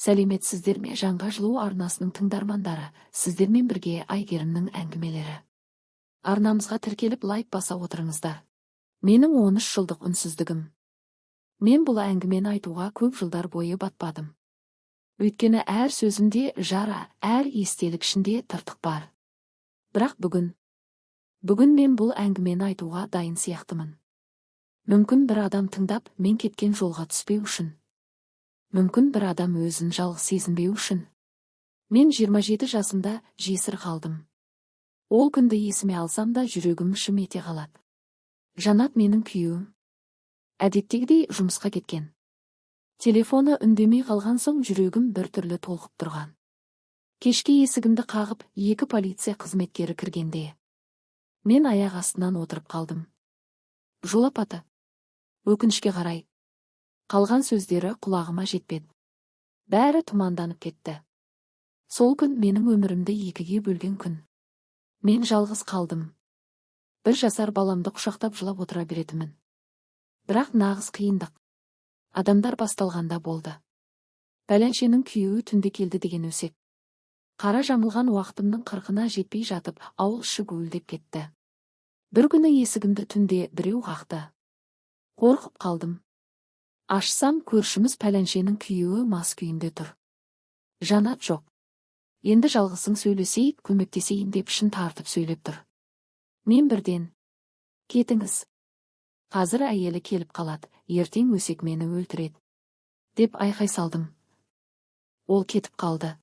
Сәлеметсіздер ме, Жанға жылу арнасының тыңдармандары! Сіздермен бірге Әйгерімнің әңгімелері. Арнамызға тіркеліп, лайк баса отырыңыздар. Менің 13 жылдық үнсіздігім. Мен бұл әңгімені айтуға көп жылдар бойы батпадым. Өйткені әр сөзімде жара, әр естелік ішінде тыртық бар. Бірақ бүгін мен бұл әңгімені айтуға дайын сияқтымын. Мүмкін, бір адам тыңдап, мен кеткен жолға түспеу үшін. Мүмкін, бір адам өзін жалғыз сезінбеу үшін. Мен 27 жасымда жесір қалдым. Ол күнді есіме алсам да, жүрегім шым ете қалады. Жанат, менің күйеуім, әдеттегідей жұмысқа кеткен. Телефоны үндемей қалған соң, жүрегім біртүрлі толқып тұрған. Кешке есігімді қағып, екі полиция қызметкері кіргенде, мен аяқ астынан отырып қалдым. Жол апаты. Өкінішке қарай, қалған сөздері құлағыма жетпеді. Бәрі тұманданып кетті. Сол күн менің өмірімді екіге бөлген күн. Мен жалғыз қалдым. 1 жасар баламды құшақтап, жылап отыра беретінмін. Бірақ нағыз қиындық адамдар басталғанда болды. Пәленшенің күйеуі түнде келді деген өсек. Қара жамылған уақытымның 40-ына жетпей жатып, ауыл іші гуілдеп кетті. Бір күні есігімді түнде біреу қақты. Қорқып қалдым. Ашсам, көршіміз Пәленшенің күйеуі мас күйінде тұр. Жанат жоқ. Енді жалғызсың, сөйлесейік, көмектесейін деп ішін тартып сөйлеп тұр. Мен бірден: «Кетіңіз, қазір әйелі келіп қалады, ертең өсек мені өлтіреді», – деп айқай салдым. Ол кетіп қалды.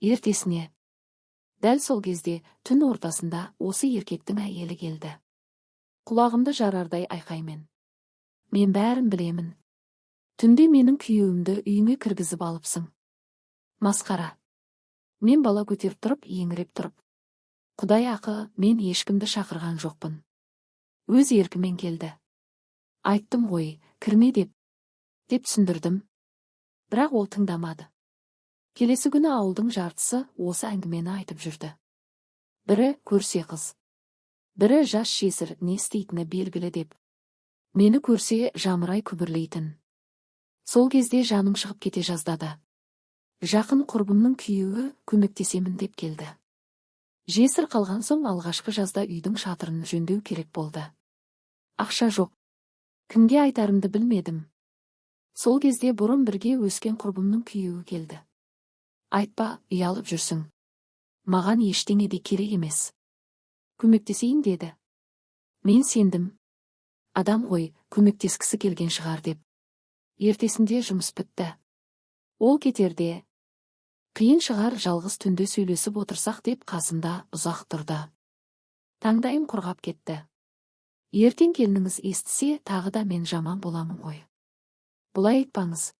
Ертесіне дәл сол кезде, түн ортасында, осы еркектің әйелі келді. Құлағымды жарардай айқаймен: «Мен бәрін білемін. Түнде менің күйеуімді үйіңе кіргізіп алыпсың. Масқара!» Мен бала көтеріп тұрып, еңіреп тұрып: «Құдай ақы, мен ешкімді шақырған жоқпын. Өз еркімен келді. Айттым ғой, кірме деп», – деп түсіндірдім. Бірақ ол тыңдамады. Келесі күні ауылдың жартысы осы әңгімені айтып жүрді. Бірі көрсе қыз, бірі жас жесір не істейтіні белгілі деп. Мені көрсе, жамырай күбірлейтін. Сол кезде жаным шығып кете жаздады. Жақын құрбымның күйеуі көмектесемін деп келді. Жесір қалған соң, алғашқы жазда үйдің шатырын жөндеу керек болды. Ақша жоқ. Кімге айтарымды білмедім. Сол кезде бұрын бірге өскен құрбымның күйеуі келді. «Айтпа, ұялып жүрсің. Маған ештеңе де керек емес. Көмектесейін», – деді. Мен сендім. Адам ғой, көмектескісі келген шығар деп. Ертесінде жұмыс бітті. Ол кетерде: «Қиын шығар, жалғыз түнде сөйлесіп отырсақ», – деп қасымда ұзақ тұрды. Таңдайым құрғап кетті. «Ертең келініңіз естісе, тағы да мен жаман боламын ғой. Бұлай айтпаңыз».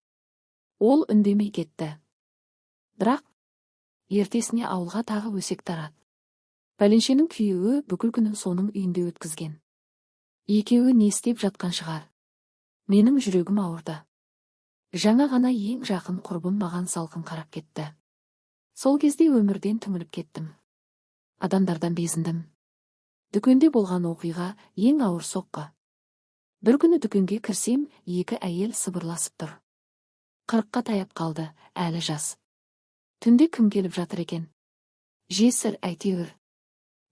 Ол үндемей кетті. Бірақ ертесіне ауылға тағы өсек тарады: Пәленшенің күйеуі бүкіл күнін соның үйінде өткізген. Екеуі не істеп жатқан шығар? Менің жүрегім ауырды. Жаңа ғана ең жақын құрбым маған салқын қарап кетті. Сол кезде өмірден түңіліп кеттім. Адамдардан безіндім. Дүкенде болған оқиға ең ауыр соққы. Бір күні дүкенге кірсем, екі әйел сыбырласып тұр. 40-қа таяп қалды, әлі жас. Түнде кім келіп жатыр екен? Жесір әйтеуір.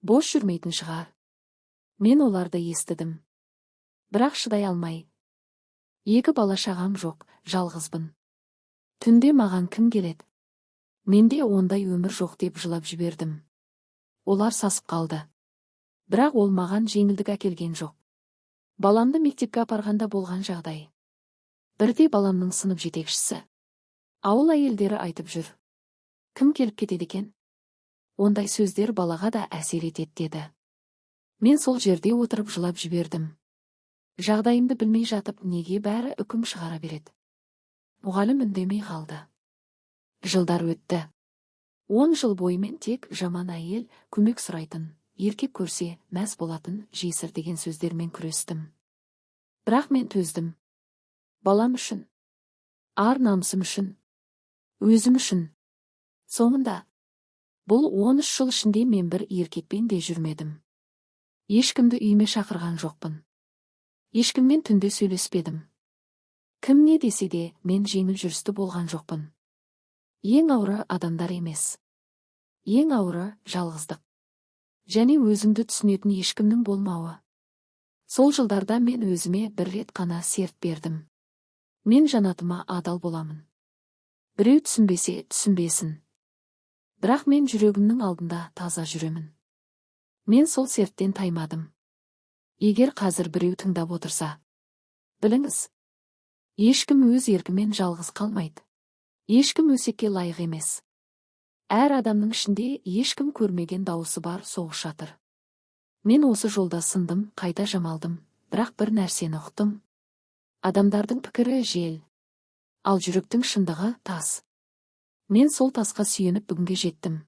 Бос жүрмейтін шығар. Мен оларды естідім. Бірақ шыдай алмай: «Екі бала шағам жоқ, жалғызбын. Түнде маған кім келеді? Менде ондай өмір жоқ», – деп жылап жібердім. Олар сасып қалды. Бірақ ол маған жеңілдік әкелген жоқ. Баламды мектепке апарғанда болған жағдай. Бірде баламның сынып жетекшісі: «Ауыл әйелдері айтып жүр. Кім келіп кетеді екен? Ондай сөздер балаға да әсер етеді», – деді. Мен сол жерде отырып жылап жібердім. Жағдайымды білмей жатып, неге бәрі үкім шығара береді? Мұғалім үндемей қалды. Жылдар өтті. 10 жыл бойымен тек жаман әйел, көмек сұрайтын, еркек көрсе, мәз болатын жесір деген сөздермен күрестім. Бірақ мен төздім. Балам үшін. Ар намысым үшін. Өзім үшін. Соңында бұл 13 жыл ішінде мен бір еркекпен де жүрмедім. Ешкімді үйіме шақырған жоқпын. Ешкіммен түнде сөйлеспедім. Кім не десе де, мен жеңіл жүрісті болған жоқпын. Ең ауыры адамдар емес. Ең ауыры жалғыздық. Және өзіңді түсінетін ешкімнің болмауы. Сол жылдарда мен өзіме бір рет қана серт бердім. Мен жанатыма адал боламын. Біреу түсінбесе, түсінбесін. Бірақ мен жүрегімнің алдында таза жүремін. Мен сол серттен таймадым. Егер қазір біреу тыңдап отырса, біліңіз, ешкім өз еркімен жалғыз қалмайды. Ешкім өсекке лайық емес. Әр адамның ішінде ешкім көрмеген дауысы бар соғыс жатыр. Мен осы жолда сындым, қайта жамалдым, бірақ бір нәрсені ұқтым. Адамдардың пікірі жел, ал жүректің шындығы тас. Мен сол тасқа сүйеніп бүгінге жеттім.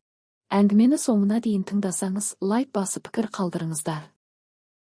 Әңгімені соңына дейін тыңдасаңыз, лайк басып, пікір қалдырыңыздар.